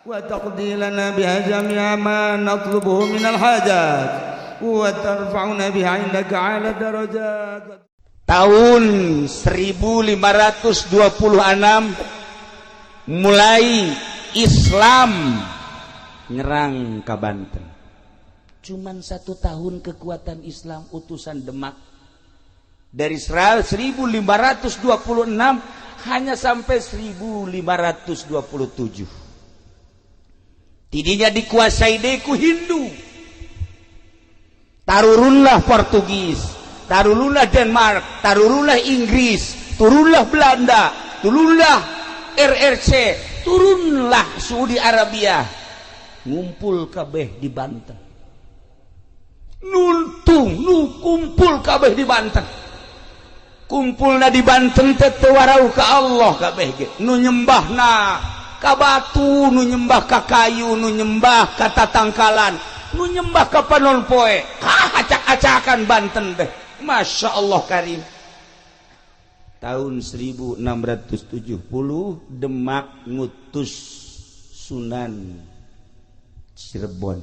وتقضي لنا بها جميع ما نطلبه من الحاجات وترفعنا بها عندك على درجات. Tahun 1526 mulai Islam nyerang ke Banten. Cuman satu tahun kekuatan Islam, utusan Demak dari 1526 hanya sampai 1527. Tidinya dikuasai deui ku Hindu, tarurunlah Portugis, tarurunlah Denmark, tarurunlah Inggris, turunlah Belanda, turunlah RRC, turunlah Saudi Arabia, ngumpul kabeh di Banten. Nuntung nu kumpul kabeh di Banten, kumpulna di Banten teh teu warau ka Allah kabeh ge. Nu nyembahna ka batu, nu nyembah ka kayu, nu nyembah ka tatangkalan, nu nyembah ka panon poe. Acak-acakan Banten teh. Masya Allah Karim. Tahun 1670 Demak ngutus Sunan Cirebon,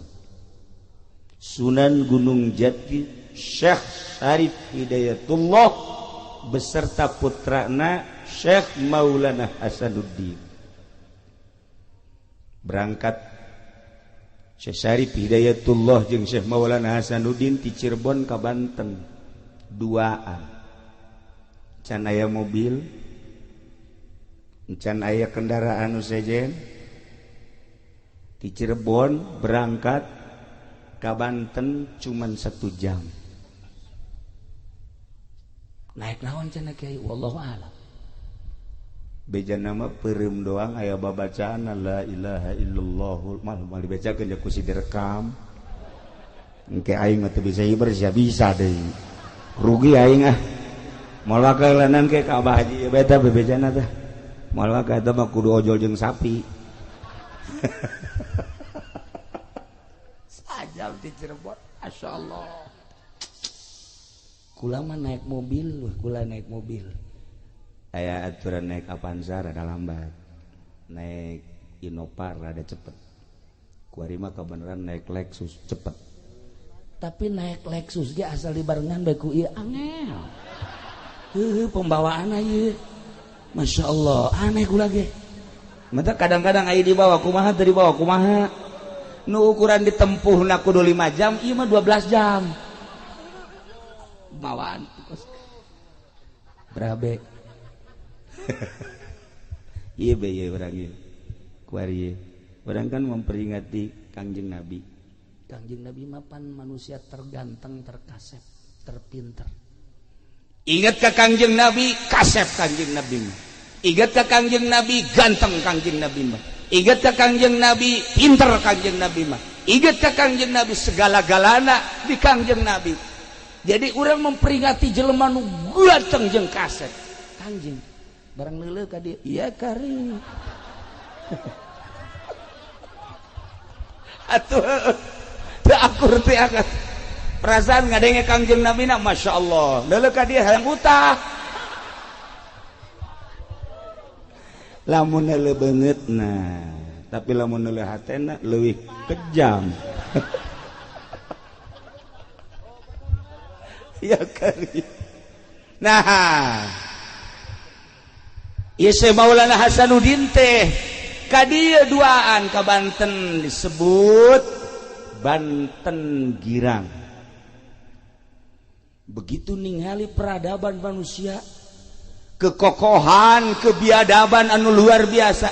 Sunan Gunung Jati, Syekh Syarif Hidayatullah beserta putrana Syekh Maulana Hasanuddin. Berangkat Syekh Syarif Hidayatullah jeung Syekh Maulana Hasanuddin di Cirebon ka Banten duaan. Can aya mobil, can aya kendaraan nu sejen. Di Cirebon berangkat ka Banten cuman 1 jam. Naik naon cenah, Kiai? Wallahu a'lam. Beja nama peureum doang, aya babacaan la ilaha illallah mal mal dibacakeun ku si direkam. Engke aing mah teu bisa hiber sia, bisa deui, rugi aing. Ah, moal wakalanan ke ka Abah Haji beta bebejana teh. Moal ka eta mah kudu ojol jeung sapi. Sajam di Cirebon, Masya Allah. Kula mah naik mobil, wah, kula naik mobil aya aturan, naik Avanza rada lambat, naik Innova rada cepet. Kuari mah kebenaran naik Lexus cepet, tapi naik Lexus ge asal dibarengan bae ku ieu angel. Heuh, pembawaan ieu Masya Allah aneh. Kula ge mata kadang-kadang aya dibawa kumaha teu dibawa kumaha. Nu ukuran ditempuh na kudu 5 jam, ieu mah 12 jam bawaan berabe. Iya be, iya urang ieu kuari ieu. Urang kan memperingati Kangjeng Nabi. Kangjeng Nabi mapan manusia terganteng, terkasep, terpinter. Ingat ke Kangjeng Nabi, kasep Kangjeng Nabi mah. Ingat ke Kangjeng Nabi, ganteng Kangjeng Nabi mah. Ingat ke Kangjeng Nabi, pinter Kangjeng Nabi mah. Ingat ke Kangjeng Nabi, segala-galana di Kangjeng Nabi. Jadi orang memperingati jelema nu ganteng jeung kasep Kangjeng, barang leuleuh ka dieu, iya kari atuh teu akur teh akat perasaan ngadenge Kangjeng Nabi na. Masya Allah, leuleuh ka dieu hayang utah. Lamun leuleuh beungeut, nah, tapi lamun leuleuh hatena leuwih kejam. Ya kari. Nah, ieu Maulana Hasanuddin teh ka dieu duaan ka Banten, disebut Banten Girang. Begitu ningali peradaban manusia, kekokohan, kebiadaban anu luar biasa.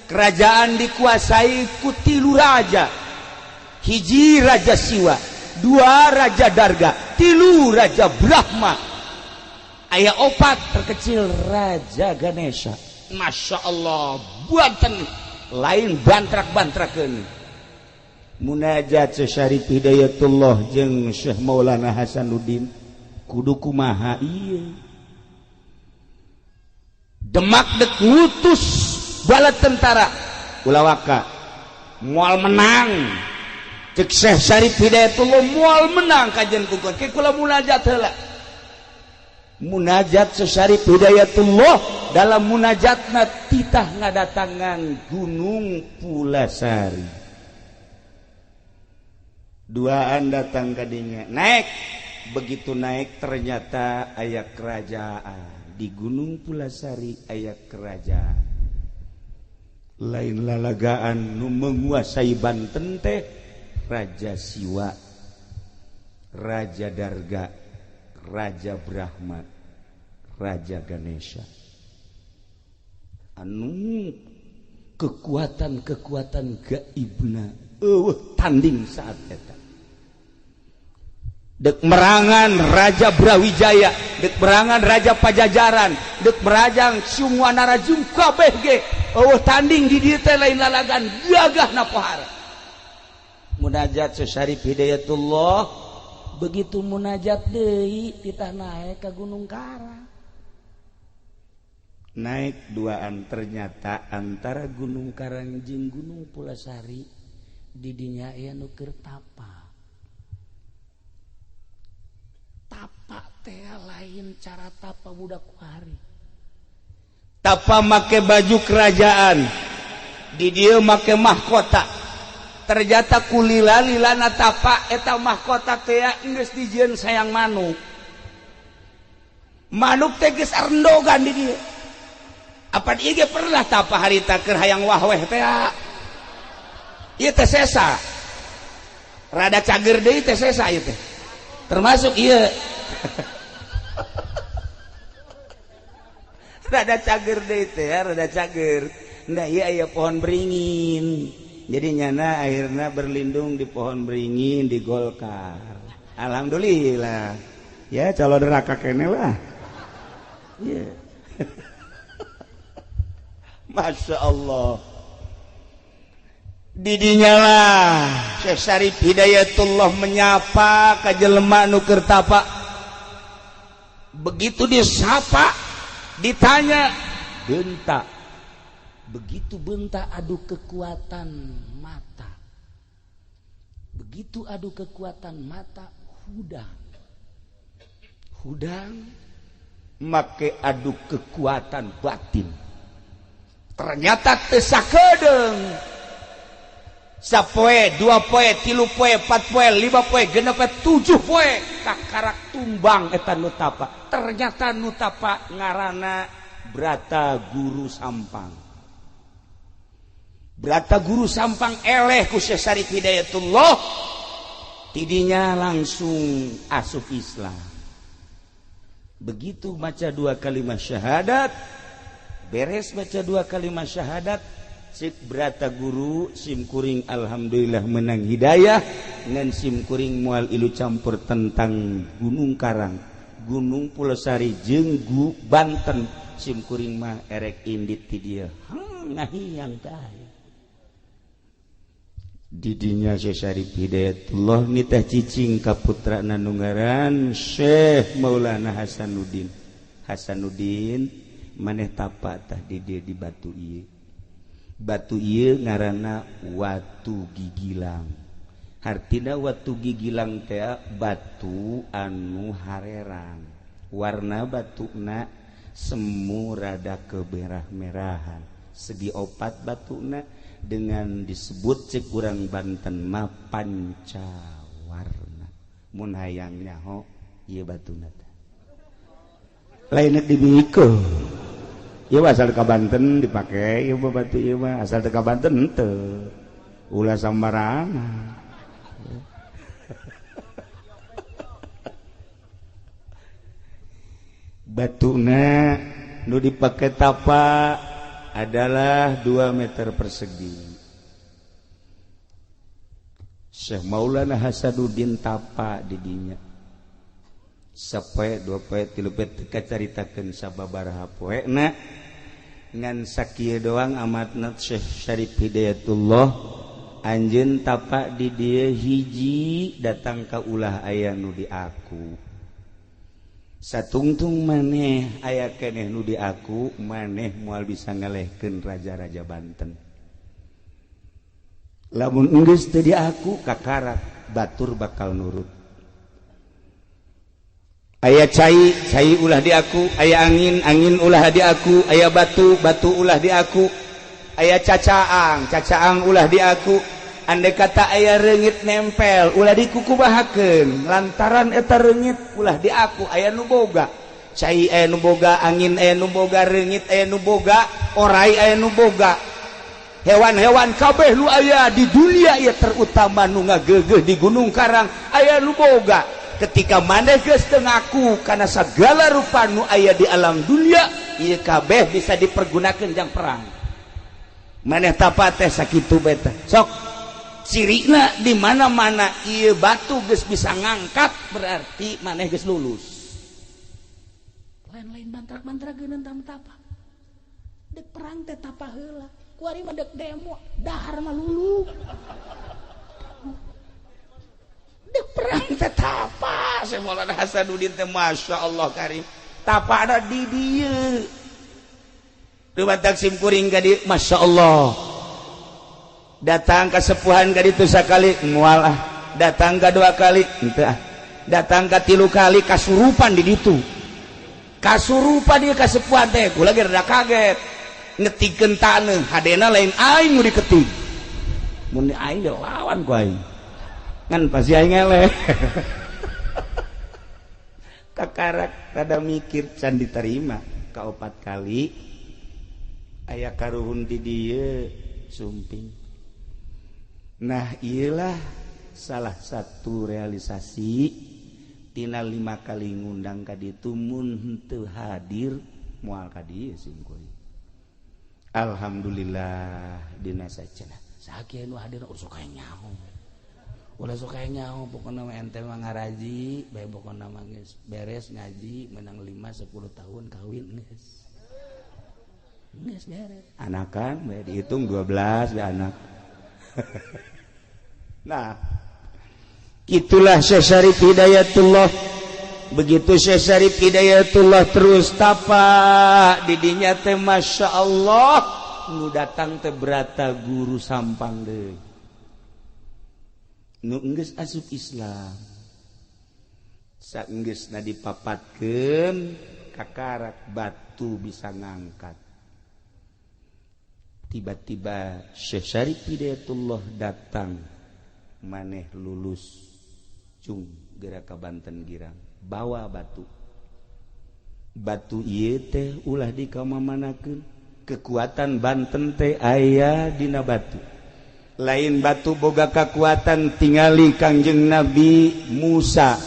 Kerajaan dikuasai ku tilu raja. Hiji Raja Siwa, dua Raja Darga, tilu Raja Brahma, aya opat terkecil Raja Ganesha. Masya Allah, buatan lain bantrak-bantrakeun. Munajat Syarif Hidayatullah jeung Syekh Maulana Hasanuddin, kudu kumaha ieu? Demak dek ngutus bala tentara, ulah waka, moal menang. Cek Syekh Syarif Hidayatullah, moal menang kajian kukun ke kula munajat heula. Munajat Syekh Syarif Hidayatullah. dalam munajatna titah ngadatangan Gunung Pulasari. Duaan datang kadinya, naik. Begitu naik ternyata aya kerajaan. Di Gunung Pulasari aya kerajaan. Lain lalagaan nu menguasai Banten teh Raja Siwa, Raja Darga, Raja Brahma, Raja Ganesha. Anu kekuatan-kekuatan gaibna eueuh tanding saat eta. Dek merangan Raja Brawijaya, dek merangan Raja Pajajaran, dek merajang Sumwana Rajung kabeh ge eueuh tanding di dieu teh lain lalagan gagah na pohara. Munajat Syekh Syarif Hidayatullah begitu munajat deui titah naik ka Gunung Karang. Naik duaan ternyata antara Gunung Karang jeung Gunung Pulasari di dinya aya nu keur tapa. Tapa teh lain cara tapa budak kuari. Tapa make baju kerajaan, di dieu make mahkota. Ternyata kulila-lilana tapa eta mahkota teh geus dijieun sayang manuk. Manuk teh geus arendogan di dieu. Apa ieu ge pernah tapa harita keur hayang wahweh teh. Ieu teh sesa. Rada cager deui teh sesa ieu teh. Termasuk ieu. Rada cager deui teh, rada cager. Nah ieu aya pohon beringin. Jadi nyana akhirnya berlindung di pohon beringin di Golkar. Alhamdulillah. Ya calon neraka kene lah. Yeah. Masya Allah. Didinya lah Syekh Syarif Hidayatullah menyapa ka jelema nu keur tapa. Begitu disapa, ditanya, bentak. Begitu bentak adu kekuatan mata. Begitu adu kekuatan mata hudang. Hudang make adu kekuatan batin. Ternyata teu sakedeung. Sapoe, dua poe, tilu poe, empat poe, lima poe, genep poe, tujuh poe kakarak tumbang eta nu tapa. Ternyata nu tapa ngaranna Brata Guru Sampang. Brata Guru Sampang eleh ku Syekh Syarif Hidayatullah, tidinya langsung asup Islam. Begitu baca dua kalimat syahadat, beres baca dua kalimat syahadat, sik Brata Guru simkuring alhamdulillah menang hidayah ngan simkuring moal ilu campur tentang Gunung Karang, Gunung Pulasari jeung Banten, simkuring mah erek indit ti dieu. Ngahiang tah. Didinya Syekh Syarif Hidayatullah nitah cicing ka putrana nu ngaran Syekh Maulana Hasanuddin. Hasanuddin maneh tapa tah di dieu di batu ieu. Batu ieu ngaranna Watu Gigilang. Hartina Watu Gigilang teh batu anu harerang. Warna batuna semu rada kemerah-merahan. Segi opat batuna dengan disebut cek urang Banten mah pancawarna. Mun hayang nyaho ieu batuna teh. Lain dibikeun. Ieu asal ka Banten dipake, ieu batu ieu mah asal teu ka Banten henteu. Ulah sambarangan. Batuna nu dipake tapa adalah 2 meter persegi. Syekh Maulana Hasanuddin tapa di dinya. Sapoe, dua poe, tilu poe teu kacaritakeun sababaraha poena. Ngan sakieu doang amatna Syekh Syarif Hidayatullah anjeun tapa di dieu hiji datang ka ulah aya nu di aku. Satungtung maneh aya keneh nu di aku, maneh moal bisa ngalehkeun raja-raja Banten. Lamun enggeus teu di aku kakarak batur bakal nurut. Aya cai, cai ulah di aku, aya angin, angin ulah di aku, aya batu, batu ulah di aku, aya cacaang, cacaang ulah di aku. Andai kata aya reungit nempel ulah dikukubahakeun lantaran eta reungit ulah di aku. Aya nu boga cai, aya nu boga angin, aya nu boga reungit, aya nu boga orai, aya nu boga hewan-hewan kabeh nu aya di dunia ieu, terutama nu ngageugeuh di Gunung Karang aya nu boga. Ketika maneh geus teu ngaku kana sagala rupa nu aya di alam dunia ieu kabeh bisa dipergunakeun jang perang. Maneh tapa teh sakitu bae teh. Sok cirina di mana-mana ieu batu geus bisa ngangkat berarti maneh geus lulus. Lain-lain mantrak-mantra geuneun tapa. Dek perang teh tapa heula. Kuari mah dek demo, dahar mah lulu. Dek perang teh tapa, Syekh Maulana Hasanuddin teh Masya Allah karim. Tapa ada di dieu. Dumatak sim kuring ka dieu, Masya Allah. Datang kasepuhan ka ditu sakali moal ah, datang ka dua kali henteu ah, datang ka tilu kali kasurupan di ditu. Kasurupan ieu kasepuhan teh, kula ge rada kaget. Ngetikeun taneuh, hadena lain aing nu diketik. Mun aing ge lawan ku aing. Ngan pasti aing eleh. Kakarak rada mikir can diterima ka opat kali aya karuhun di dieu sumping. Nah, iyalah salah satu realisasi tina 5 kali ngundang ka ditu mun henteu hadir moal ka dieu sim kuring. Alhamdulillah dina sacenah. Sakieu nu hadir ulah sok nyaho. Ulah sok nyaho pokona mah ente mah ngaraji, bae pokona mah geus beres ngaji menang 5 10 tahun kawin geus. Geus beres. Anakan bae dihitung 12 bae anak. Nah, itulah Syekh Syarif Hidayatullah. Begitu Syekh Syarif Hidayatullah terus tapa didinya teh Masya Allah nu datang teh berata guru Sampang deui nu enggeus asup Islam saenggeusna dipapatkeun kakarak batu bisa ngangkat. Tiba-tiba Syekh Syarif Hidayatullah datang maneh lulus cung gerak ka Banten Girang bawa batu. Batu ieu teh ulah dikamamanakeun, kekuatan Banten teh aya dina batu. Lain batu boga kekuatan, tingali Kangjeng Nabi Musa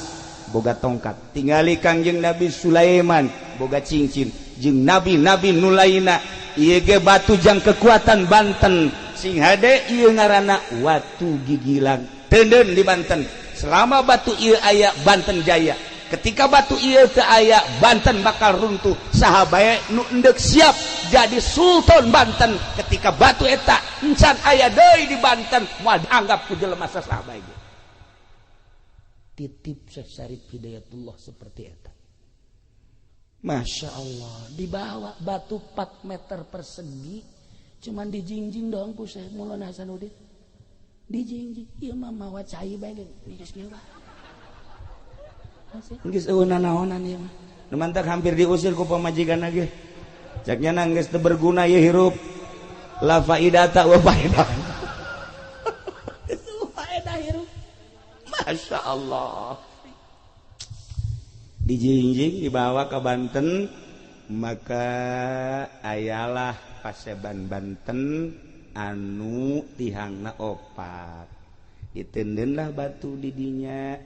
boga tongkat, tingali Kangjeng Nabi Sulaiman boga cincin, jeung nabi-nabi nu lainna ieu ge batu jang kekuatan Banten. Sing hade ieu ngaranna watu gigilang teuneun di Banten. Selama batu ieu aya Banten jaya. Ketika batu ieu teu aya Banten bakal runtuh. Saha bae nu endek siap jadi sultan Banten ketika batu eta encan aya deui di Banten moal dianggap ku jelema saha bae. Titip Syekh Syarif Hidayatullah seperti eta. Masya Allah, dibawa batu 4 meter persegi, cuman dijingjing doang ku Syekh Maulana Hasanuddin. Dijingjing, ieu mah mawa cai bae geus kieu lah. Geus eueuh nanaonan ieu mah. Nu mantak hampir diusir ku pamajikan ge. Cak nya geus teu berguna ieu hirup. La faidata wa faedah. Geus faedah hirup. Masya Allah. Dijingjing dibawa ke Banten, maka ayalah paseban Banten anu tihangna opat. Ditendenlah batu didinya.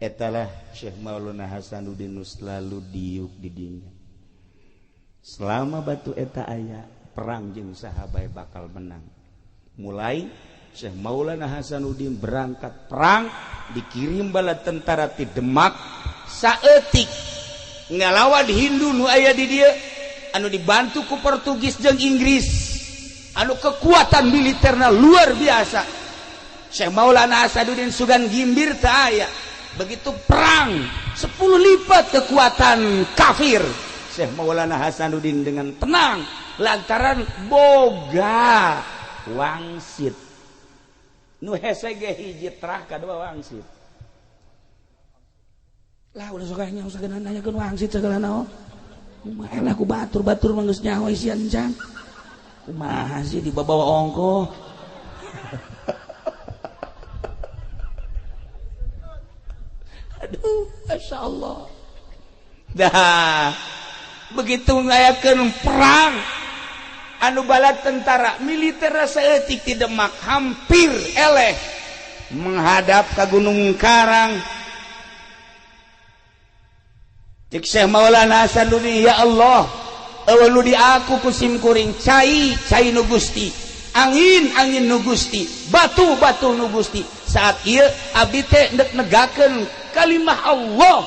Etalah Syekh Maulana Hasanuddin nu selalu diuk didinya. Selama batu eta aya, perang jeung saha bae bakal menang. Mulai Syekh Maulana Hasanuddin berangkat perang, dikirim bala tentara ti Demak saeutik ngalawan Hindu nu aya di dieu anu dibantu ku Portugis jeung Inggris, anu kekuatan militerna luar biasa. Syekh Maulana Hasanuddin sugan gimbir teu aya. Begitu perang 10 lipat kekuatan kafir, Syekh Maulana Hasanuddin dengan tenang lantaran boga wangsit. Nu hese ge hiji terah kadua wangsit. Lah ulah sok nya usah nanyakeun wangsit segala naon. Kumaha lah ku batur-batur mah geus nyaho isian can. Kumaha sih dibawa ongkoh. Aduh, Masya Allah. Dah begitu ngayakeun perang anu bala tentara militer saeutik ti Demak hampir eleh menghadap ka Gunung Karang. Cek Syekh Maulana Hasanuddin, ya Allah, eueuh nu di aku ku sim kuring cai cai nu Gusti, angin angin nu Gusti, batu batu nu Gusti. Saat ieu abdi teh ndek negakeun kalimah Allah,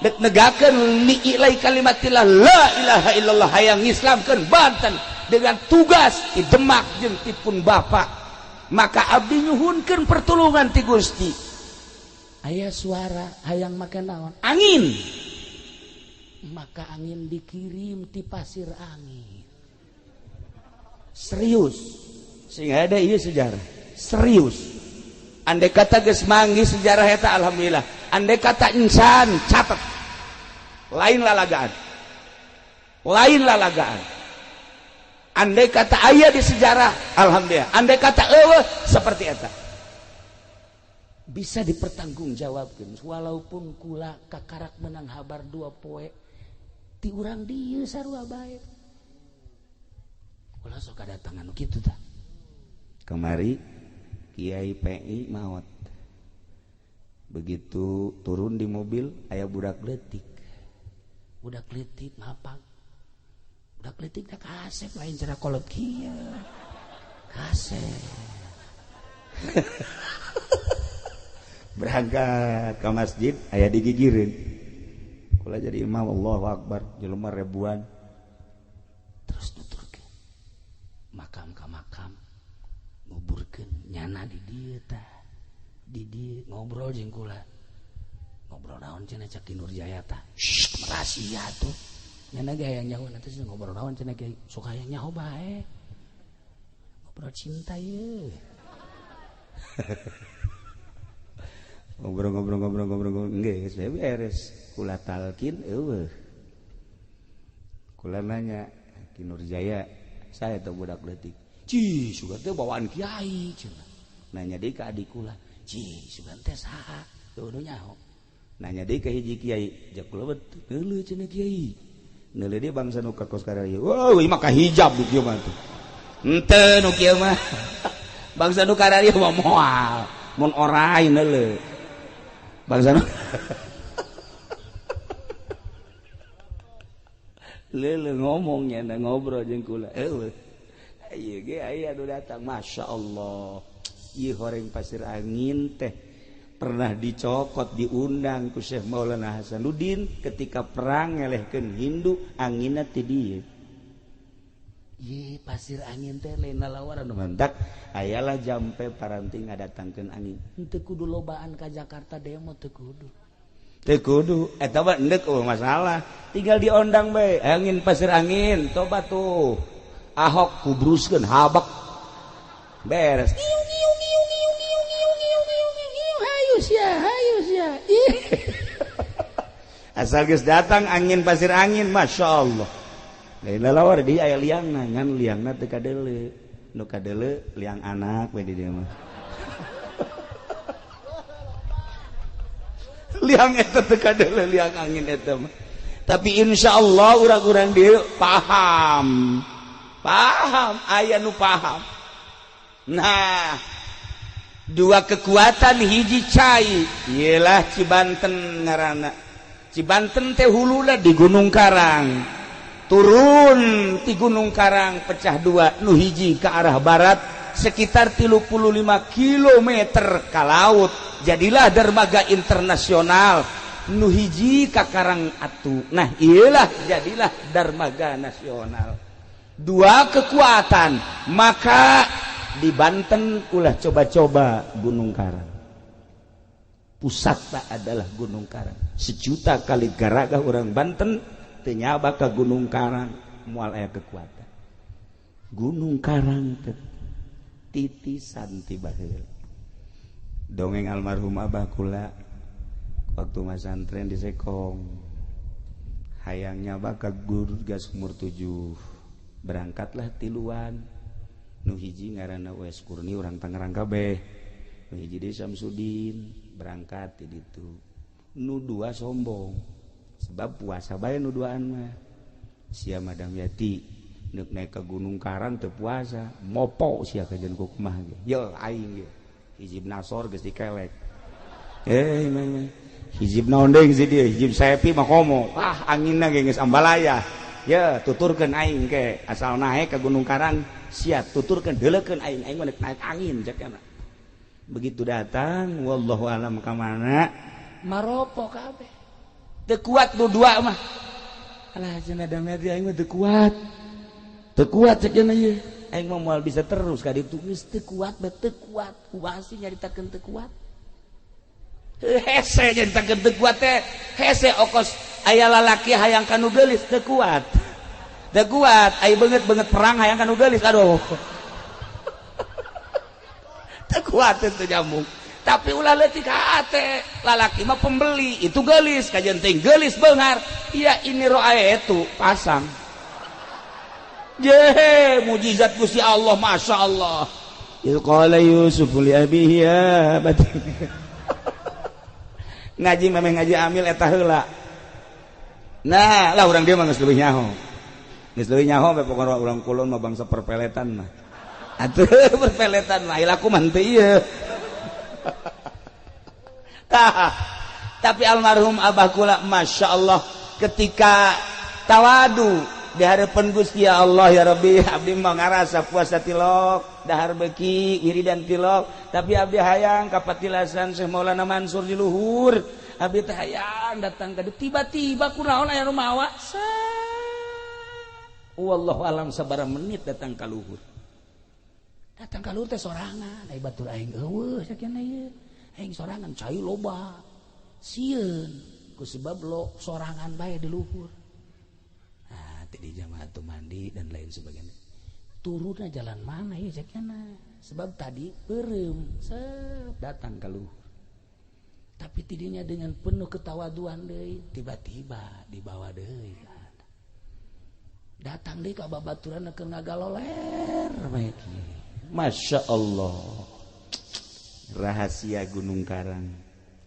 dek negakeun li'ilai kalimatillah la ilaha illallah, hayang ngislamkeun Banten dengan tugas di Demak jeung ti pun bapak. Maka abdi nyuhunkeun pertolongan ti Gusti. Aya suara hayang make naon? Angin. Maka angin dikirim ti pasir angin. Serius. Sehingga ada ieu sejarah. Serius. Andai kata geus manggih sejarah eta alhamdulillah. Andai kata insan catat. Lain lalagaan. Lain lalagaan. Andai kata aya di sejarah, alhamdulillah. Andai kata eueuh seperti eta. Bisa dipertanggungjawabkeun walaupun kula kakarak menang habar dua poe ti urang dieu sarua bae. Kula sok kadatangan nu kitu tah. Kamari Kiai PI maot. Begitu turun di mobil aya budak leutik. Budak leutik ngapak. Budak leutik da kasep lain cara kolot kieu. Kasep. Berangkat ke masjid aya digigireun. Kula jadi imam, Allahu Akbar, jelema ribuan. Terus nuturkeun. Makam ka makam nguburkeun nyana di dieu tah. Di dieu ngobrol jeung kula. Ngobrol naon cenah cak Ki Nurjaya tah. Shh, rahasia tuh. Nyana ge hayang nyaho nanti ngobrol naon cenah kiai. Sok hayang nyaho bae. Ngobrol cinta ye. Ngobrol-ngobrol-ngobrol-ngobrol geus beres. Kula talkin eueuh. Kula nanya Ki Nurjaya, saya teh budak leutik. Ci, sugan teh bawaan kiai cenah. Nanya deui ka adik kula, ci, sugan teh saha? Eueuh nu nyaho. Nanya deui ka hiji kiai, jak kula neuleuh cenah kiai. Neuleuh deui bangsa nu ka kos kararieu. Wah, ieu mah ka hijab nu kieu mah tuh. Henteu nu kieu mah. Bangsa nu kararieu mah moal, mun orai neuleuh. Bangsa nu leuleung ngomongnya na ngobrol jeung kula. Eueuh. Ieu ge aya nu datang, Masya Allah. Ieu horeng pasir angin teh pernah dicokot diundang ku Syekh Maulana Hasanuddin ketika perang ngelehkeun Hindu, anginna ti dieu. Ye pasir angin teh lain lalawaran nu mantak ayalah jampe paranti ngadatangkeun angin. Henteu kudu lobaan ka Jakarta demo teu kudu. Teu kudu eta mah endek eueuh masalah. Tinggal diondang bae angin pasir angin coba tuh. Ahok kubruskeun habak. Beres. Hayu sia, hayu sia. Asal geus datang angin pasir angin, Masya Allah. Lain lalawar di aya liangna, ngan liangna teu kadeuleu. Nu kadeuleu liang anak we di dieu mah. Liang eta teu kadeuleu liang angin eta mah. Tapi insyaallah urang-urang dieu paham. Paham, aya nu paham. Nah, dua kekuatan hiji cai, ieulah Cibanten ngaranna. Cibanten teh huluna di Gunung Karang. Turun di Gunung Karang pecah dua, nu hiji ke arah barat sekitar 35 km ke laut. Jadilah dermaga internasional. Nu hiji ka Karang Atu. Nah, iyalah jadilah dermaga nasional. Dua kekuatan, maka di Banten ulah coba-coba Gunung Karang. Pusatna adalah Gunung Karang. Sejuta kali garaga orang Banten teu nyaba ka Gunung Karang, moal aya kekuatan. Gunung Karang teh titisan ti baheula. Dongeng almarhum abah kula Waktu masantren di Sekong, hayangnya bakal guru gas umur 7. Berangkatlah tiluan. Nu hiji ngaranna Uwais Kurni, urang Tangerang kabeh. Nu hiji deui Samsudin, berangkat di ditu. Nu dua sombong. Sebab puasa bae nu duaan mah. Sia Madam Yati neuk naik ke Gunung Karang teu puasa, mopo sia kajian ku kumaha ge. Ye aing ge. Hizib Nasor geus dikelek. Hizib naon deui si dieu, hizib Sepi mah komo. Ah anginna ge geus ambalaya. Ye tuturkeun aing ke asal naik ke Gunung Karang sia tuturkeun deuleukeun aing, aing mah naik angin cek kana. Begitu datang wallahu alam ka mana maropo kabeh. Teu kuat nu dua mah. Alah cenah damai aing mah teu kuat. Teu kuat cek cenah ieu. Aing mah moal bisa terus ka ditu geus teu kuat bae teu kuat. Kumaha sih nyaritakeun teu kuat? Hese nyaritakeun teu kuat teh. Hese okos aya lalaki hayang ka nu geulis teu kuat. Teu kuat, aya beungeut-beungeut perang hayang ka nu geulis aduh. Teu kuat teu nyambung. Tapi ulah leutik hate, lalaki mah pembeli, itu geulis kajian teh geulis beunghar. Ya ini roae itu pasang. Ye, mujizat Gusti Allah, Masya Allah. Idh qala Yusuf li abihi ya abati. Ngaji memang ngaji amil eta heula. Nah, lah urang dia mah geus leuwih nyaho. Geus leuwih nyaho bae pokona urang kulon mah bangsa perpeletan mah. Atuh perpeletan mah laku mah henteu ieu. Tah, tapi almarhum abah kula Masya Allah ketika tawadu di hadapan Gusti ya Allah ya Rabbi, abdi mah ngarasa puasa tilok, dahar beki, wiridan tilok, tapi abdi hayang kapatilasan Syekh Maulana Mansur di luhur, abdi teh hayang datang ka tiba-tiba kunaon aya nu mawa. Wallahu alam sabaraha menit datang ka luhur. Datang ka luhur teh sorangan, ai batur aing eueuh sakieu ieu. Aing sorangan cai loba. Sieun ku sebab lo sorangan bae di luhur. Nah, di jamaah tuh mandi dan lain sebagainya. Turunnya jalan mana ya cekna? Sebab tadi beureum, set datang ke luhur. Tapi tidinya dengan penuh ketawaduan deui, tiba-tiba dibawa deui kan. Datang deui ka babaturan keur ngagaloler bae kieu. Masya Allah. Rahasia Gunung Karang.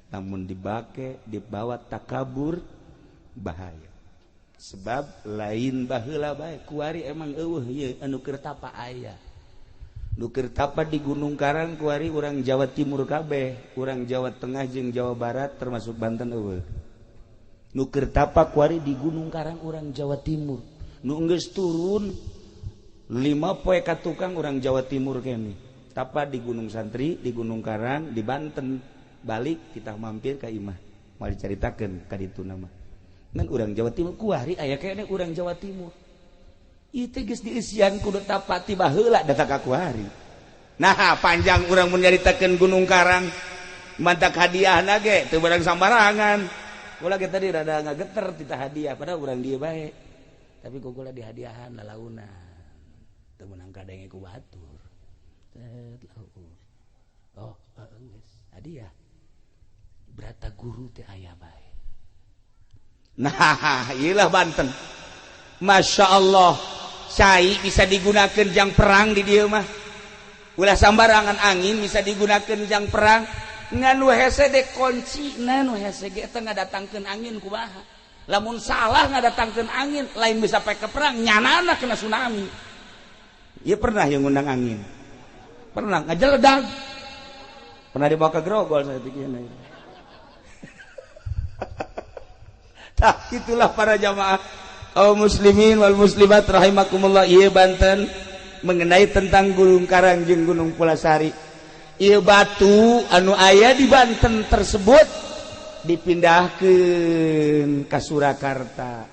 Namun dibake, dibawa takabur bahaya. Sebab lain baheula bae kuari emang eueuh ieu anu keur tapa aya. Nu keur tapa di Gunung Karang kuari urang Jawa Timur kabeh, urang Jawa Tengah jeung Jawa Barat termasuk Banten eueuh. Nu keur tapa kuari di Gunung Karang urang Jawa Timur. Nu geus turun 5 poe ka tukang urang Jawa Timur kene. Tapa di Gunung Santri, di Gunung Karang, di Banten. Balik kita mampir ka imah. Moal dicaritakeun ka ditu nama. Ngan urang Jawa Timur kuari aya kene urang Jawa Timur. Ieu teh geus dieusian kudu tapa ti baheula datang ka kuari. Nah, panjang urang mun nyaritakeun Gunung Karang. Mantak hadiahna ge teu barang sambarangan. Kula ge tadi rada ngageter tita hadiah padahal urang dieu bae. Tapi ku kula dihadiahan lalauna. Teu meunang kadenge ku batur. Set lahu. Oh, geus hadiah. Brata guru teh aya bae. Nah, iyalah Banten. Masya Allah, cai bisa digunakan jang perang di dieu mah. Ulah sambarangan angin bisa digunakan jang perang. Ngan nu hese de kuncina nu hese ge teh ngadatangkeun angin kumaha. Lamun salah ngadatangkeun angin, lain bisa pake perang, nyanana kena tsunami. Ieu pernah yang ngundang angin. Pernah ngajeledag. Pernah dibawa ke Grogol saya pikirna. Nah, itulah para jamaah kaum muslimin wal muslimat rahimakumullah. Ieu Banten mengenai tentang Gunung Karang jeung Gunung Pulasari. Ieu batu anu aya di Banten tersebut dipindahkeun ka Surakarta.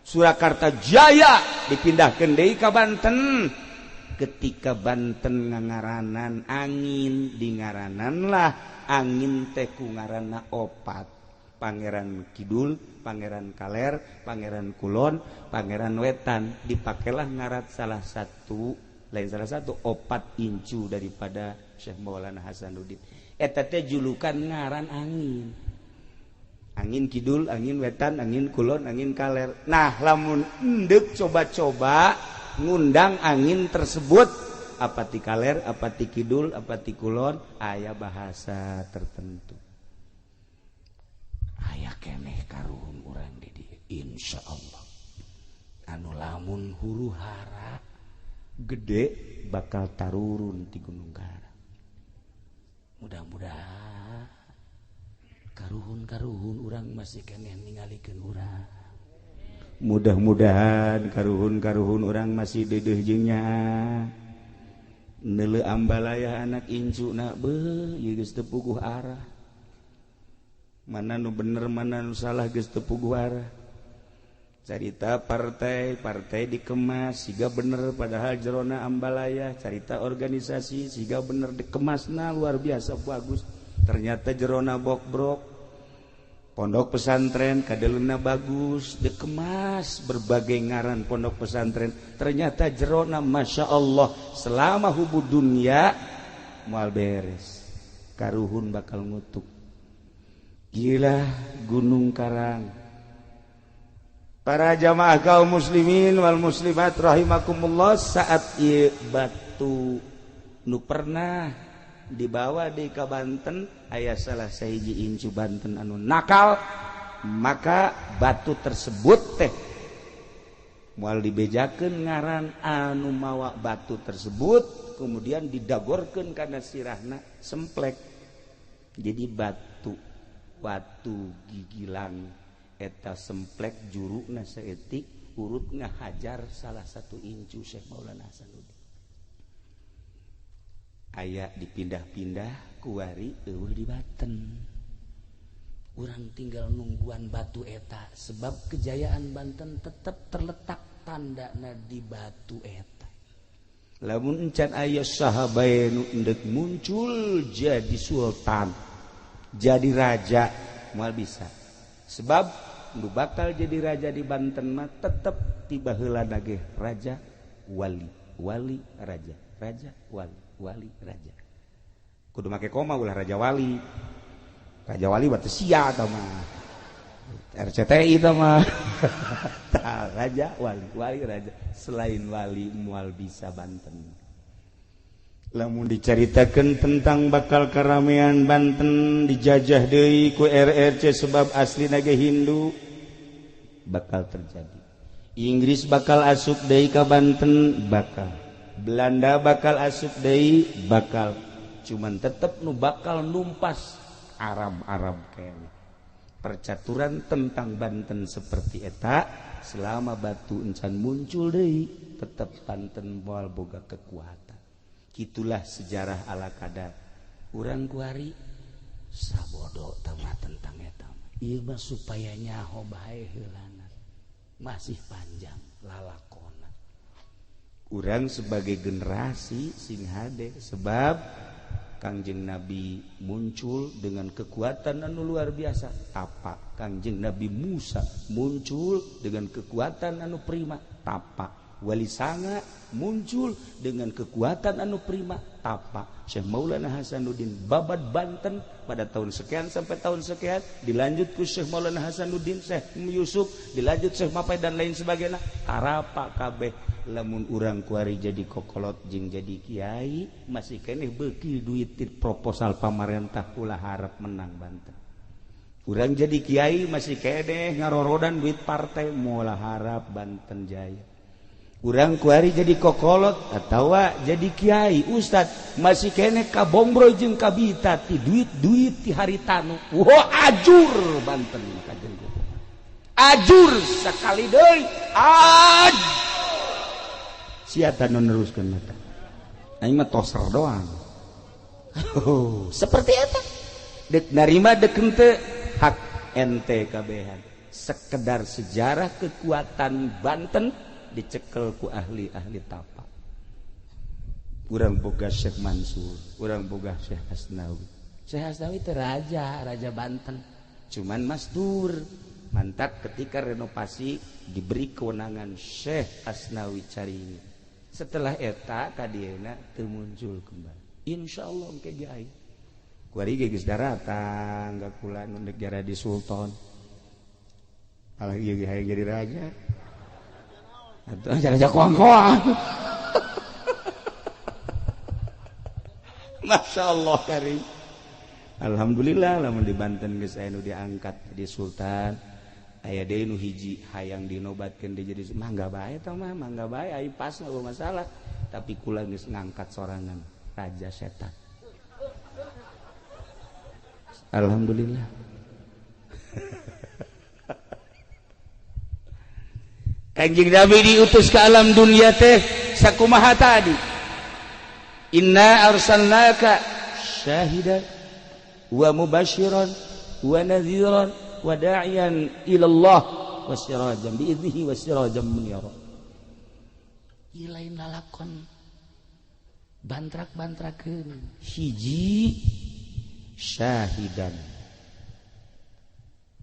Surakarta Jaya dipindahkeun deui ka Banten. Ketika Banten ngangaranan angin, dingarananlah angin teh ku ngaranna opat. Pangeran Kidul, Pangeran Kaler, Pangeran Kulon, Pangeran Wetan. Dipakailah ngarat salah satu, lain salah satu opat incu daripada Syekh Maulana Hasanuddin. Eta teh julukan ngaran angin. Angin kidul, angin wetan, angin kulon, angin kaler. Nah, lamun endek coba-coba ngundang angin tersebut, apa ti kaler, apa ti kidul, apa ti kulon, aya bahasa tertentu. Aya keneh karuhun urang di dieu, insyaallah. Anu lamun huru hara gede bakal tarurun ti Gunung Karang. Mudah-mudahan karuhun-karuhun urang masih keneh ningalikeun urang. Mudah-mudahan karuhun-karuhun urang masih deudeuh jeung nyaah. Neuleu ambalaya anak incu na beuh ieu geus teu puguh arah. Mana nu bener mana nu salah geus teu puguh arah. Carita partai, partai dikemas siga bener padahal jerona ambalaya. Carita organisasi siga bener dikemasna luar biasa bagus. Ternyata jerona bokbrok. Pondok pesantren kadeluna bagus dikemas berbagai ngaran pondok pesantren, ternyata jerona masya Allah selama hubu dunia moal beres, karuhun bakal ngutuk. Gila Gunung Karang. Para jamaah kaum muslimin wal muslimat rahimakumullah, saat ieu batu nu pernah dibawa di ka Banten, aya salah sahiji incu Banten anu nakal, maka batu tersebut teh moal dibejakeun ngaran anu mawa batu tersebut, kemudian didagorkeun kana sirahna semplek. Jadi batu watu gigilang eta semplek juruna saeutik urut ngahajar salah satu incu Syekh Maulana Hasanuddin. Aya dipindah-pindah kuari eueuh di Banten. Urang tinggal nungguan batu eta sebab kejayaan Banten tetap terletak tandana di batu eta. Lamun encan aya saha bae nu endek muncul jadi sultan, jadi raja moal bisa. Sebab nu bakal jadi raja di Banten mah tetep ti baheula ge raja wali, wali raja, raja wali, wali raja. Kudu make koma ulah raja wali. Raja wali batu sia tah mah. RCTI tah mah. Tah raja wali, wali raja. Selain wali moal bisa Banten. Lamun dicaritakeun tentang bakal karamean Banten dijajah deui ku RRC sebab aslina ge Hindu, bakal terjadi. Inggris bakal asup deui ka Banten, bakal. Belanda bakal asup deui, bakal. Cuman tetep nu bakal numpas Arab-Arab kene. Percaturan tentang Banten seperti eta selama batu encan muncul deui, tetep Banten moal boga kekuatan. Itulah sejarah ala kadar. Urang kuari sabodo tama tentang eta. Ieu mah supaya nyaho bae heulana. Masih panjang lalakona. Urang sebagai generasi sing hade sebab Kangjeng Nabi muncul dengan kekuatan anu luar biasa, tapa. Kangjeng Nabi Musa muncul dengan kekuatan anu prima, tapa. Wali Sanga muncul dengan kekuatan anu prima, tapa. Syekh Maulana Hasanuddin babad Banten pada tahun sekian sampai tahun sekian, dilanjut ku Syekh Maulana Hasanuddin, Syekh Yusuf, dilanjut Syekh Mapai dan lain sebagainya. Tarapa kabeh. Lamun urang kuari jadi kokolot jeung jadi kiai masih keneh beuki duit ti proposal pamarentah, ulah harap menang Banten. Urang jadi kiai masih keneh ngarorodan duit partai, moal harap Banten jaya. Urang kuari jadi kokolot atawa jadi kiai ustad masih keneh kabombro jeung kabita ti duit-duit ti haritanu. Wah, ajur Banten kajen ajur sekali deui. Aj sia nu neruskeun eta. Aing mah toser doang. Oh, seperti eta. Dek narima dek henteu hak ente kabehan. Sekedar sejarah kekuatan Banten dicekel ku ahli-ahli tapa. Urang boga Syekh Mansur, urang boga Syekh Asnawi. Syekh Asnawi teh raja, raja Banten. Cuman masdur. Mantap ketika renovasi diberi kewenangan Syekh Asnawi Carini. Setelah eta kadieuna teu muncul kembali. Insyaallah engke ge aya. Kuari ge geus daratang ka kula nu negara di Sultan. Alah ieu ge hayang jadi raja. Atuh raja koang-koang. Masya Allah karim. Alhamdulillah lamun di Banten geus aya nu diangkat jadi sultan. Aya deui nu hiji hayang dinobatkeun deui jadi mangga bae tah mah, mangga bae ai pas nggak masalah. Tapi kula geus ngangkat sorangan raja setan. Alhamdulillah. Kanjeng Nabi diutus ke alam dunia teh sakumaha tadi. Inna arsalnaka syahidan wa mubasyiran wa nadhiran wa da'iyan ila Allah wa sirajan bi idnihi wa sirajan munira. Ieu lain lalakon bantrak-bantrakeun. Hiji syahidan,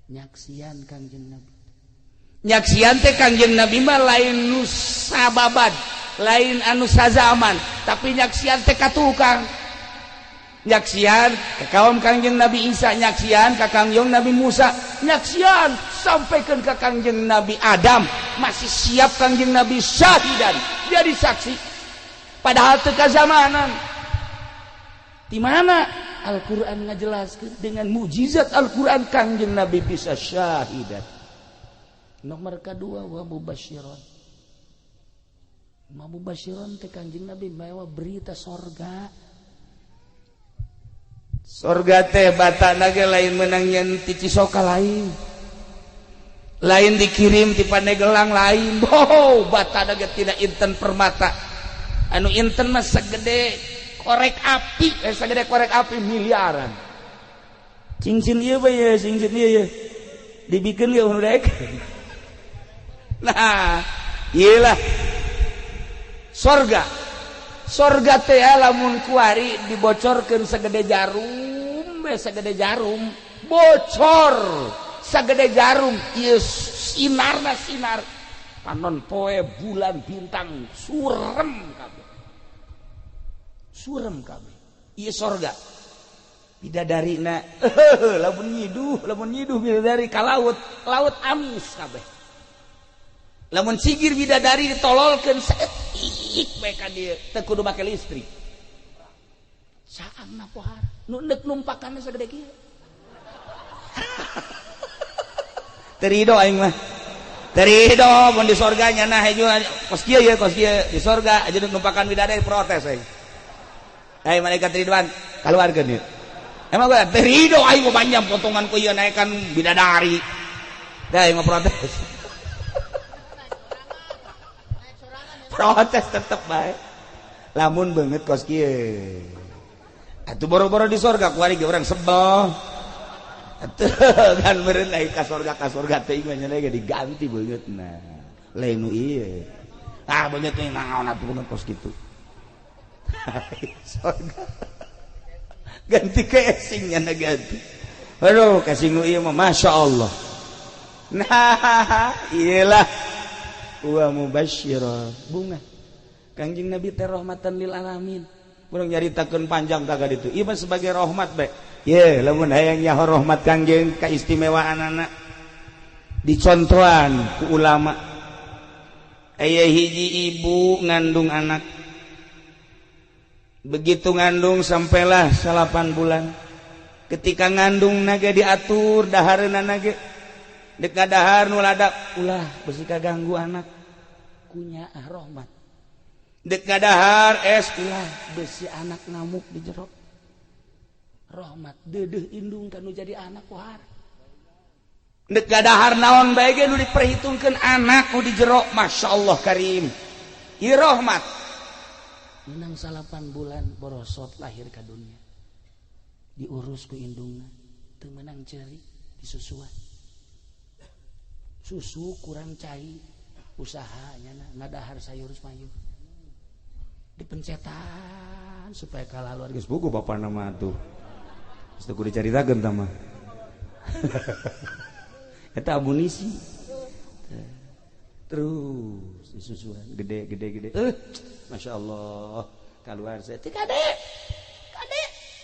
nyaksian Kangjeng Nabi. Nyaksian teh Kangjeng Nabi mah lain nu sababad, lain anu sazaman, tapi nyaksian teh ka tukang. Nyaksian ka kaum Kangjeng Nabi Isa, nyaksian ka Kangjeng Nabi Musa, nyaksian sampaikan ka Kangjeng Nabi Adam, masih siap Kangjeng Nabi syahidan, jadi saksi. Padahal teu kazamanan. Di mana Al-Qur'an ngajelaskeun dengan mukjizat Al-Qur'an Kangjeng Nabi bisa syahidan. Nomor kedua wa mubasyiran. Mubasyiran teh Kangjeng Nabi mawa berita sorga. Sorga teh batana ge lain menang nyen ti Cisoka lain. Lain dikirim ti Pandegelang lain. Oh, batana ge tidak inten permata. Anu inten mah segede korek api, segede korek api miliaran. Cincin ieu bae ye, cincin ieu ye. Dibikeun ge nu daek. Nah, iyalah sorga. Sorga teh lamun kuari dibocorkeun segede jarum, we segede jarum, bocor segede jarum, ieu sinarna sinar. Panon poe bulan bintang surem kabeh. Surem kabeh. Ieu sorga. Bidadarina lamun nyiduh bidadari ka laut, laut amis kabeh. Lamun sigir bidadari ditololkeun saeutik bae ka dieu, teu kudu make listrik. Saangna pohara, nu neuk numpakanna sagede kieu. Teu rido aing mah. Teu rido mun di sorga nya nah hejo kos kieu ye, kos kieu di sorga aja neuk numpakan bidadari protes aing. Hai malaikat Ridwan, kaluarkeun ieu. Emang gua teu rido aing mah panjang potongan ku ieu naekan bidadari. Dah aing mah protes. Protes tetep bae. Lamun beungeut kos kieu. Atuh boro-boro di sorga kuari ge urang sebel. Atuh kan meureun ai ka sorga teh mah nya ge diganti beungeutna. Lain nu ieu. Ah beungeut teh naon atuh beungeut kos kitu. Sorga. Ganti casingnya na ganti. Aduh casing nu ieu mah masyaallah. Nah, iyalah wa mubasyira bunga Kangjeng Nabi teh rahmatan lil alamin. Urang nyaritakeun panjang tah ka ditu. Ieu mah sebagai rahmat bae. Ye, lamun hayang nyaho rahmat Kangjeng kaistimewaanana dicontohan ku ulama. Aya hiji ibu ngandung anak. Begitu ngandung sampailah 8 bulan. Ketika ngandung nage diatur dahareuna nage. Dek dahar nu ladap ulah besi kaganggu anak kunyaah rahmat. Dek dahar es ulah besi anak ngamuk di jero. Rahmat deudeuh indung kanu jadi anak pohara. Dek dahar naon bae ge nu diperhitungkeun anak nu di jero, masyaallah karim. Ieu rahmat. Menang 8 bulan borosot lahir ka dunia. Diurus ku indungna, teu meunang ceuri disusuan. Susu kurang cai usahanya ngadahar sayur mayur dipencetan supaya kalah luar geus buku bapak nama tuh geus teu kudu dicaritakeun tah mah. Eta amunisi terus disusuan gede gede gede, masyaallah kaluar saya teh kade kade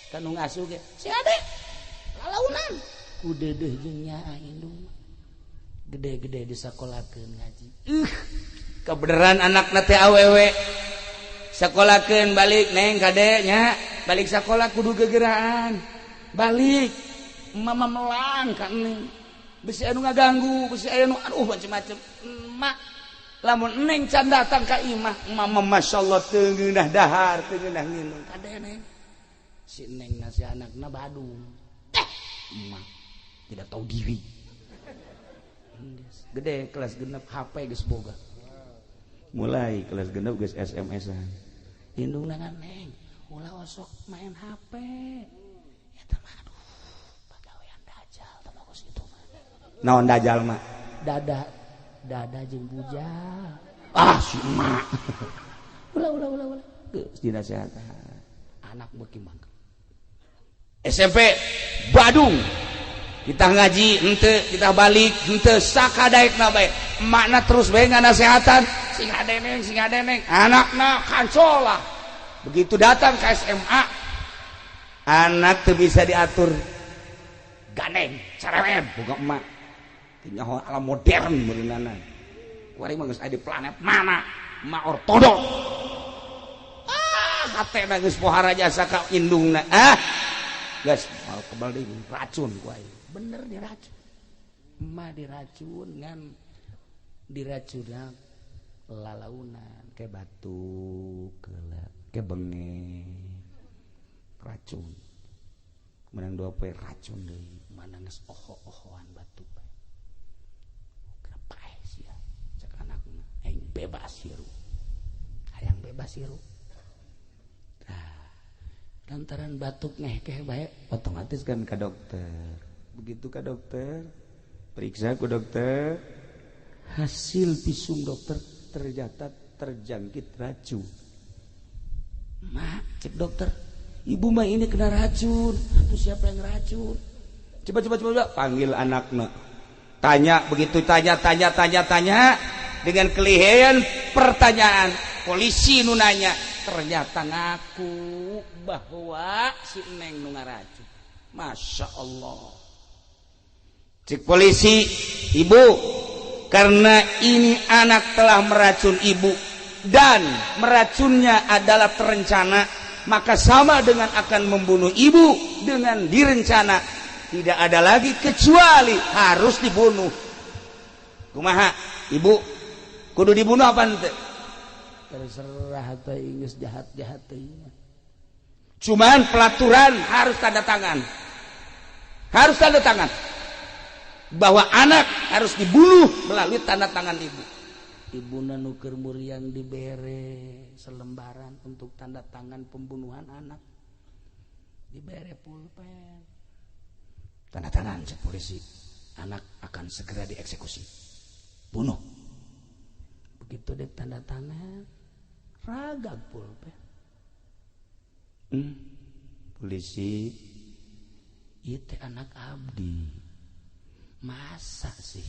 kanu ngasuh ge si ade lalaunan ku deudeuh jeung nyaah indung. Gede-gede disakolakeun ngaji. Kebenaran anakna teh awewe sakolakeun balik neng kade nya balik sakola kudu gegeraan balik mama melang ka neng bisi anu ngaganggu bisi aya nu aduh macem-macem emak lamun neng can datang ka imah mama masyaallah teu ngeunah dahar teu ngeunah nginum kade neng si neng nasi anakna badung eh emak tidak tahu diri. Gede kelas genep HP geus boga mulai kelas genep geus SMS-an indungna neng ulah osok main HP eta mah aduh pagawean dajal teh bagus itu mah. Naon dajal mah? Dada dada jeung bujal. Ah si emak. Ulah ulah ulah ulah geus dinasehatan anak beuki mangke SMP Badung kita ngaji henteu kita balik henteu sakadaekna bae emakna terus bae nganasehatan sing hadeneng anakna kancola. Begitu datang ke SMA anak teu bisa diatur gandeng cerewet boga emak teu nyaho alam modern meureunana kuari mah geus aya di planet mana emak ortodok ah hatena geus pohara jasa ka indungna ah geus mal kebal deui racun ku aing. Bener diracun emak diracun ngan diracunna lalaunan ke batuk ke benge racun menang dua poe racun deui mana geus oho-ohoan batuk bae kenapa sia cek anakna aing bebas hirup hayang bebas hirup. Tah lantaran batuk ngehkeh bae otomatis kan ka dokter. Begitu ka dokter periksa ku dokter hasil visum dokter ternyata terjangkit racun. Mak, cek dokter, ibu mah ini kena racun. Itu siapa yang racun? Coba coba coba panggil anaknya. Tanya begitu tanya tanya tanya tanya dengan kelihayan pertanyaan polisi nu nanya ternyata ngaku bahwa si neng nu ngaracun. Masya Allah. Cek polisi, ibu karena ini anak telah meracun ibu dan meracunnya adalah terencana, maka sama dengan akan membunuh ibu dengan direncana. Tidak ada lagi kecuali harus dibunuh. Kumaha ibu kudu dibunuh apa ente? Terserah teh geus jahat-jahat teh. Cuman pelaturan harus tanda tangan. Harus tanda tangan bahwa anak harus dibunuh melalui tanda tangan ibu. Ibuna nu keur muriang dibere selembaran untuk tanda tangan pembunuhan anak. Dibere pulpen. Tanda tangan cek polisi. Anak akan segera dieksekusi. Bunuh. Begitu dek tanda tangan, ragag pulpen. Polisi, ieu teh anak abdi. Masa sih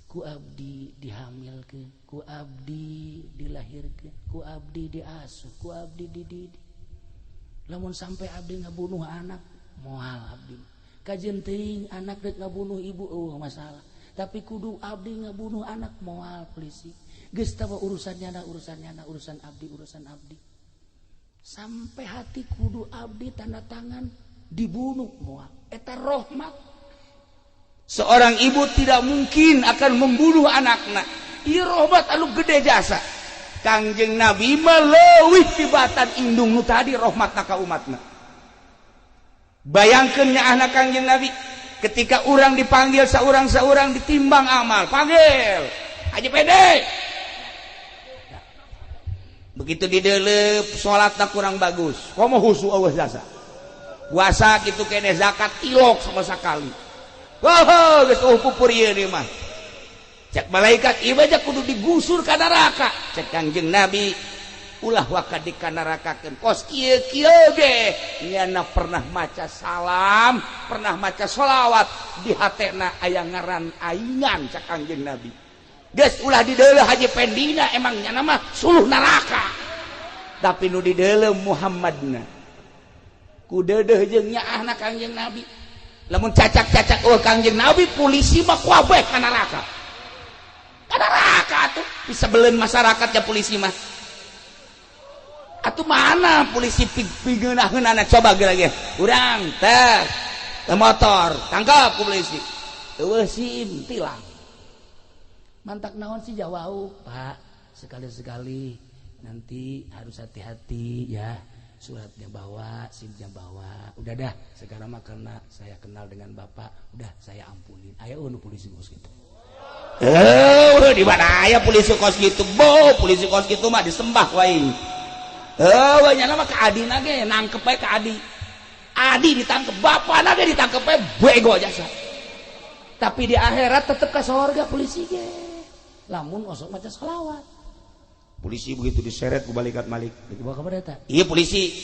ku abdi dihamilkeun, ku abdi dilahirkeun, ku abdi diasuh, ku abdi dididik. Lamun sampai abdi ngabunuh anak, moal abdi. Kajeun teuing anak rek ngabunuh ibu eueuh masalah. Tapi kudu abdi ngabunuh anak moal polisi. Geus tawa urusannya na urusannya na urusan abdi urusan abdi. Sampai hati kudu abdi tanda tangan dibunuh moal. Eta rahmat. Seorang ibu tidak mungkin akan membunuh anakna. Ieu rahmat anu gede jasa. Kangjeng Nabi mah leuwih tibatan indung nu tadi rahmatna ka umatna. Bayangkeun nyaahna Kangjeng Nabi ketika urang dipanggil saurang-saurang ditimbang amal, panggil Haji Pede. Begitu didelep salatna kurang bagus. Komo husu eueuh jasa. Puasa kitu keneh zakat ilok sama sakali. Wah, geus eueuh pupur ieu nih mah. Cek malaikat ieu aja kudu digusur ka neraka. Cek Kangjeng Nabi ulah waka dikanarakakeun. Kos kieu kieu ge nyana pernah maca salam, pernah maca sholawat di hatena aya ngaran aingan cek Kangjeng Nabi. Geus ulah dideuleuh Haji Pendina emang nyana mah suluh neraka. Tapi nu dideuleuh Muhammadna. Ku deudeuh jeung nyaahna Kangjeng Nabi. Lamun cacak-cacak eueuh Kangjeng Nabi polisi mah kabeh ka neraka. Disebeleun masyarakat ya polisi mah. Atuh mana polisi pigeunah-geunahna coba geura ge. Urang teh motor tangkap ku polisi. Eueuh SIM tilang. Mantak naon sih jawau, Pak? Sekali-sekali nanti harus hati-hati ya. Suratnya bawa, SIM-nya bawa. Udah dah, sekarang mah karena saya kenal dengan Bapak, udah saya ampunin. Ayo nu polisi kos gitu. Di mana aya polisi kos gitu? Bo, polisi kos gitu mah disembah wae. Nyana mah ka adina ge nangkep bae ka adi. Adi ditangkep, bapana ge ditangkep bae bego jasa. Tapi di akhirat tetep ka sorga polisi ge. Lamun osok maca selawat. Polisi begitu diseret ku malaikat Malik. Dibawa ka mana eta? Iya polisi.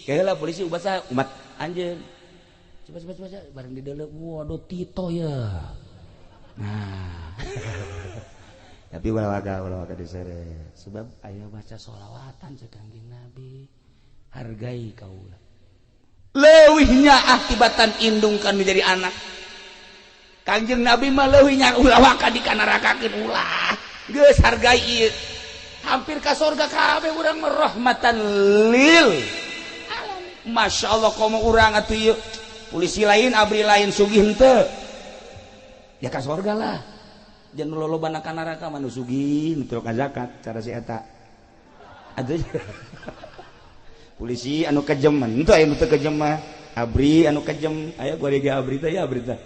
Keheula polisi ubasa umat anjeun. Coba coba coba bareng di deuleu, waduh Tito ya. Nah. Tapi ulah waka diseret. Sebab aya baca sholawatan cek Kangjeng Nabi. Hargai kaula. Leuwihnya akibatan indung kan menjadi anak. Kangjeng Nabi mah leuwihnya ulah waka dikanarakakeun ulah. Geus hargai ieu. Hampir ka sorga kabeh urang mah rahmatan lil alamin. Masya Allah komo urang atuh ieu. Polisi lain abri lain sugih henteu. Ya ka sorga lah. Jangan lolobana ka neraka mah nu sugih nu teu zakat cara si eta. Atuh polisi anu kejem henteu aya nu teu kejem mah. Abri anu kejem aya gua ge abri teh ya abri teh.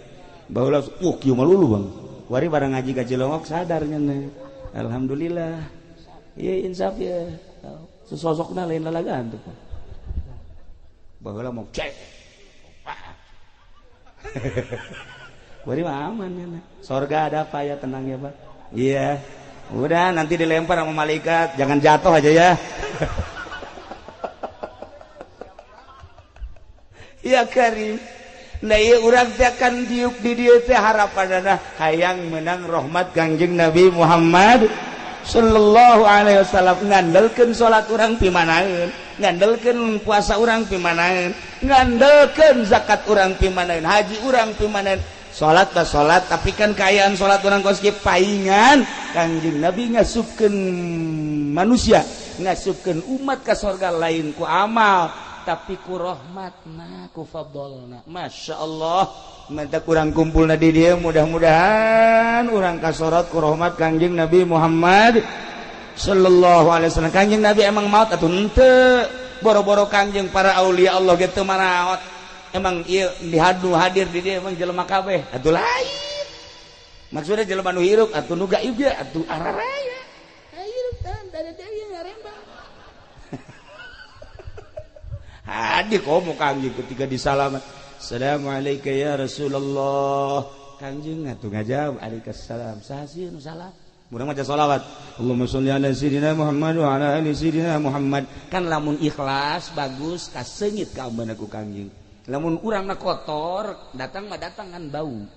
Baheula kieu mah lulu Bang. Wari barang ngaji ka Cilongok sadar nya. Alhamdulillah. Iya insaf ya. Sesosokna lain lalagaan tuh. Baheula mau cek. Wari mah aman ya. Sorga ada apa ya, tenang ya Pak. Iya. Udah nanti dilempar sama malaikat, jangan jatuh aja ya. Ya Karim. Nah ieu urang teh kan diuk di dieu teh harapanana hayang menang rahmat Kangjeng Nabi Muhammad sallallahu alaihi wasallam. Ngandelkeun salat urang pimanaeun, ngandelkeun puasa urang pimanaeun, ngandelkeun zakat urang pimanaeun, haji urang pimanaeun. Salat bah salat, tapi kan kaayaan salat urang kos kieu paingan Kangjeng Nabi ngasupkeun manusia, ngasupkeun umat ka sorga lain ku amal tapi ku rahmatna, ku fadlna. Masya Allah, minta kurang kumpulna di dia, mudah-mudahan urang kasorot ku rahmat Kangjeng Nabi Muhammad sallallahu alaihi wasallam. Kangjeng Nabi emang maut atuh henteu, boro-boro Kangjeng para aulia Allah ge teu maraot. Emang ieu dihadu hadir di dia emang jelema kabeh atuh lain. Maksudnya jelema nu hirup atuh nu gaib ge atuh araraya. Hirup tan dari deui ngarembang. Hadir komo Kangjeng ketika disalaman. Assalamualaikum ya Rasulullah. Kangjeng atuh ngajawab alaikumsalam. Saha sieun nu salam? Urang maca sholawat. Allahumma sholli ala sayyidina Muhammad wa ala ali sayyidina Muhammad. Kan lamun ikhlas bagus kaseungit ka ambeuna ku Kangjeng. Lamun urangna kotor, datang mah datang kan bau.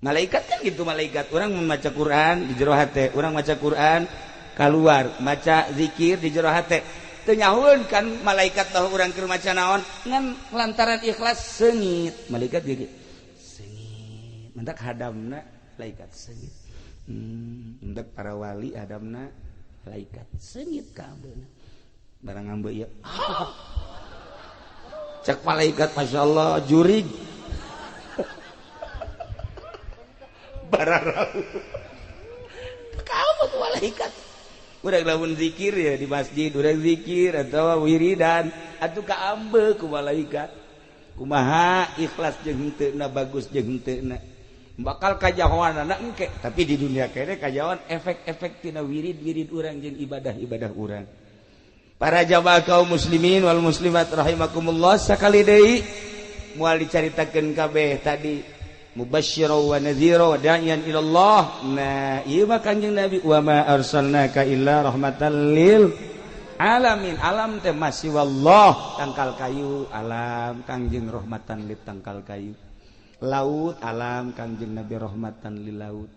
Malaikat kan gitu malaikat. Urang membaca Quran di jero hate, urang maca Quran keluar, maca zikir di jero hate. Teu nyahueun kan malaikat bahwa urang keur maca naon, ngan lantaran ikhlas seungit. Malaikat ge seungit. Mentak hadamna malaikat seungit. Mentak para wali hadamna malaikat seungit ka ambeuna. Barang ambe ieu. Cek malaikat Masya Allah jurig. Bararau. Kamu tuh malaikat. Urang lamun zikir ya di masjid, urang zikir atau wiridan atuh kaambe ku malaikat. Kumaha ikhlas jeung henteuna, bagus jeung henteuna. Bakal kajahoanana engke, tapi di dunia kene kajahoan efek-efek tina wirid-wirid urang jeung ibadah-ibadah urang. Para jamaah kaum muslimin wal muslimat rahimakumullah, sakali deui moal dicaritakeun kabeh tadi mubasysyira wa nadhira wa da'iyan ila Allah. Nah, ieu mah Kanjeng Nabi wa ma arsalnaka illa rahmatan lil alamin. Alam teh masih wallah, tangkal kayu alam Kangjeng rahmatan lil tangkal kayu. Laut alam Kangjeng Nabi rahmatan lil laut.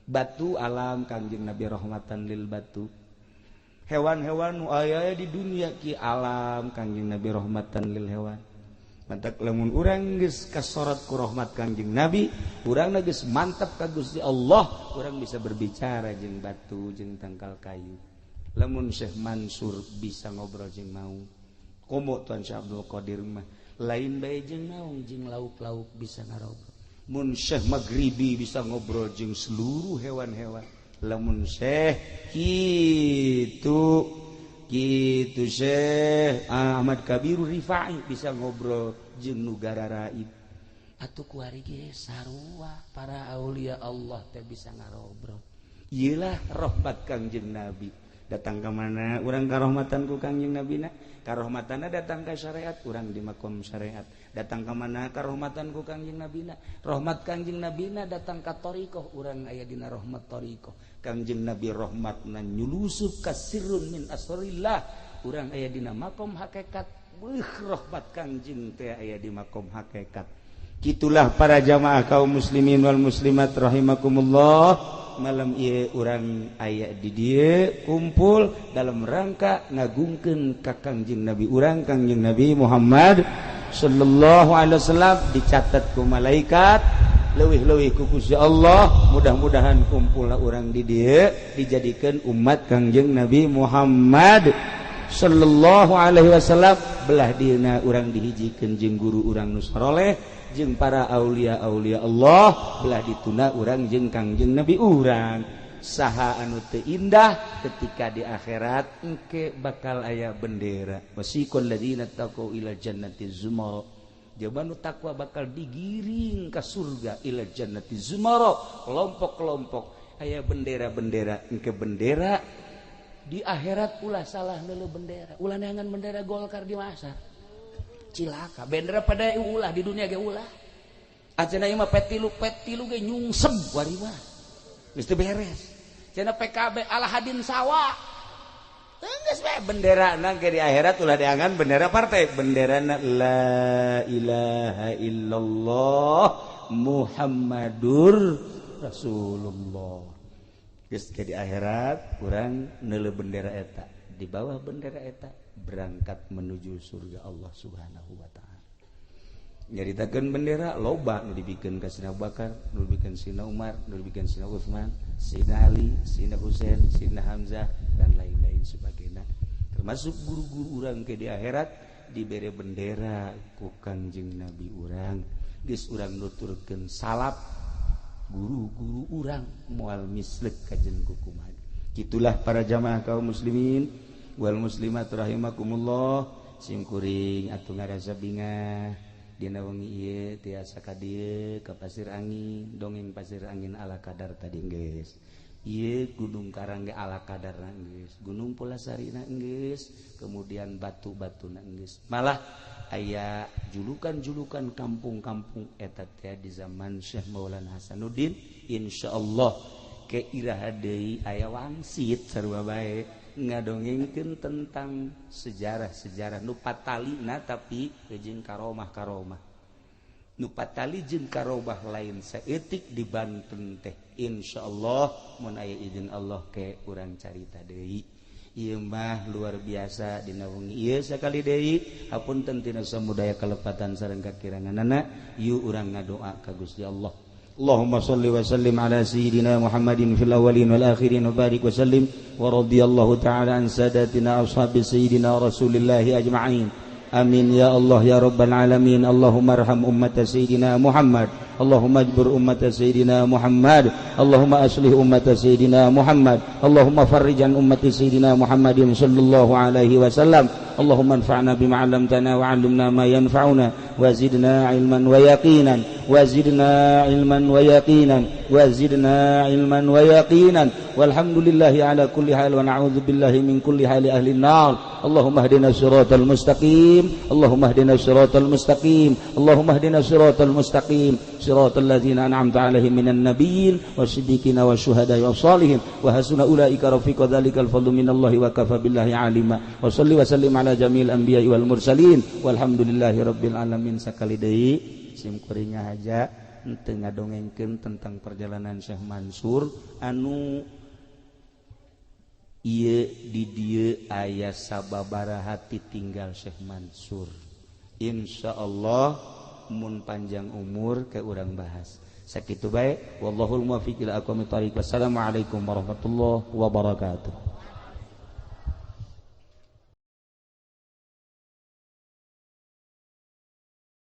Batu alam Kangjeng Nabi rahmatan lil batu. Hewan-hewan nu aya di dunia ki alam Kangjeng Nabi rahmatan lil hewan. Mantak lamun urang geus kasorot ku rahmat Kangjeng Nabi, urang geus mantap ka Gusti Allah, urang bisa berbicara jeung batu jeung tangkal kayu. Lamun Syekh Mansur bisa ngobrol jeung maung, komo Tuan Syekh Abdul Qadir mah lain bae jeung maung, jeung lauk-lauk bisa ngarobrol. Mun Syekh Maghribi bisa ngobrol jeung seluruh hewan-hewan. Lamun Syekh kitu gitu Syekh Ahmad Kabiru Rifai bisa ngobrol jeung nu gararaib. Atuh kuari ge sarua para aulia Allah teh bisa ngarobrol. Iyalah rahmat Kangjeng Nabi. Datang ke mana urang karohmatan ku Kangjeng Nabi na, karohmatanna datang ka syariat, urang di makom syariat. Datang ke mana karohmatan ku Kangjeng Nabi na, rahmat Kangjeng Nabi na datang ka thariqah, urang aya dina rahmat thariqah. Kangjeng Nabi rahmatna nyulusup ka sirrun min asrillah, urang aya dina makom hakikat. Beuh rahmat Kangjeng teh aya di makom hakikat. Kitulah para jamaah kaum muslimin wal muslimat rahimakumullah. Malam ieu urang aya di dieu kumpul dalam rangka ngagungkeun ka Kangjeng Nabi urang, Kangjeng Nabi Muhammad sallallahu alaihi wasallam, dicatat ku malaikat leuwih-leuwih ku Gusti Allah. Mudah-mudahan kumpulna urang di dieu dijadikeun umat Kangjeng Nabi Muhammad sallallahu alaihi wasallam. Belah dieuna urang dihijikeun jeung guru urang nu saroleh, jeung para aulia-aulia Allah, belah dituna urang jeung Kangjeng Nabi urang. Saha anu teu indah ketika di akhirat engke bakal aya bendera wasiqal ladzina taqau ila jannati zumar. Jaban nu takwa bakal digiring ka surga ila jannati zumar, kelompok-kelompok aya bendera-bendera. Engke bendera di akhirat ulah salah neuleuh bendera, ulah neangan bendera Golkar di masa cilaka. Bendera pada ulah di dunia ge ulah. Acenah ieu mah P3 ge nyungsep wari mah. Geus teu beres. Cenah PKB ala hadin sawa. Geus we benderana ge di akhirat ulah diangan bendera partai, benderana la ilaha illallah Muhammadur Rasulullah. Geus ke di akhirat urang neuleuh bendera eta, di bawah bendera eta berangkat menuju surga Allah Subhanahu wa taala. Nyaritakeun bendera loba nu dibikeun ka Sina Bakar, nu dibikeun Sina Umar, nu dibikeun Sina Utsman, Sina Ali, Sina Husain, Sina Hamzah dan lain-lain sebagainya. Termasuk guru-guru urang ke di akhirat dibere bendera ku Kangjeng Nabi urang. Geus urang nuturkeun salap guru-guru urang moal mislek kajen kukumaha. Kitulah para jamaah kaum muslimin wal muslimat rahimakumullah. Simkuring atuh ngarasa bingah dina wengi ieu tiasa ka dieu ka Pasir Angin, dongeng Pasir Angin ala kadar tadi geus. Ieu Gunung Karang ge ala kadarna geus, Gunung Pulasarina geus, kemudian batu-batuna geus. Malah aya julukan-julukan kampung-kampung eta teh di zaman Syekh Maulana Hasanuddin. Insyaallah ke iraha deui aya wangsit sarua bae ngadongengkeun tentang sejarah-sejarah nu patalina tapi jeung karomah-karomah. Nu patali jeung karomah lain saeutik di Banten teh. Insyaallah mun aya izin Allah ke urang carita deui. Ieu mah luar biasa dina wengi ieu sakali deui. Hapunten tina samudaya kalepatan sareng kakiranganana. Yuk urang ngadoa ka Gusti Allah. Allahumma salli wa sallim ala sayyidina Muhammadin fil awwalin wal akhirin wa barik wa sallim wa radiyallahu ta'ala an sadatina ashabi sayyidina Rasulillahi ajma'in. Amin ya Allah ya rabbal alamin. Allahumma arham ummata sayyidina Muhammad. Allahumma ajbur ummata sayyidina Muhammad. Allahumma aslih ummata sayyidina Muhammad. Allahumma farrijan ummati sayyidina Muhammadin sallallahu alaihi wasallam. Allahumma anfa'na bima 'allamtana wa 'allimna ma yanfa'una wa zidna 'ilman wa yaqinan wa zidna 'ilman wa yaqinan wa zidna 'ilman wa yaqinan. Walhamdulillahi ala kulli hal wa na'udzu billahi min kulli hali ahli an-nar. Allahumma ihdina siratal mustaqim. Allahumma ihdina siratal mustaqim. Allahumma ihdina siratal mustaqim. Siratal ladzina an'amta 'alaihim minan nabiyyin wasiddiqina wasyuhada'i wassalihin wa hasuna ulaika rafiqa. Dzalikal fadlu minallahi wa kafa billahi 'alima. Wa salli wa sallim ala jamil anbiya'i wal mursalin walhamdulillahi rabbil alamin. Sakali deui sim kuring ngahaja henteu ngadongengkeun tentang perjalanan Syekh Mansur anu ieu di dieu aya sababaraha tinggal Syekh Mansur. Insyaallah mun panjang umur ke urang bahas. Sakitu bae, wallahul muwaffiq ila aqwamit thariq. Wassalamualaikum warahmatullahi wabarakatuh.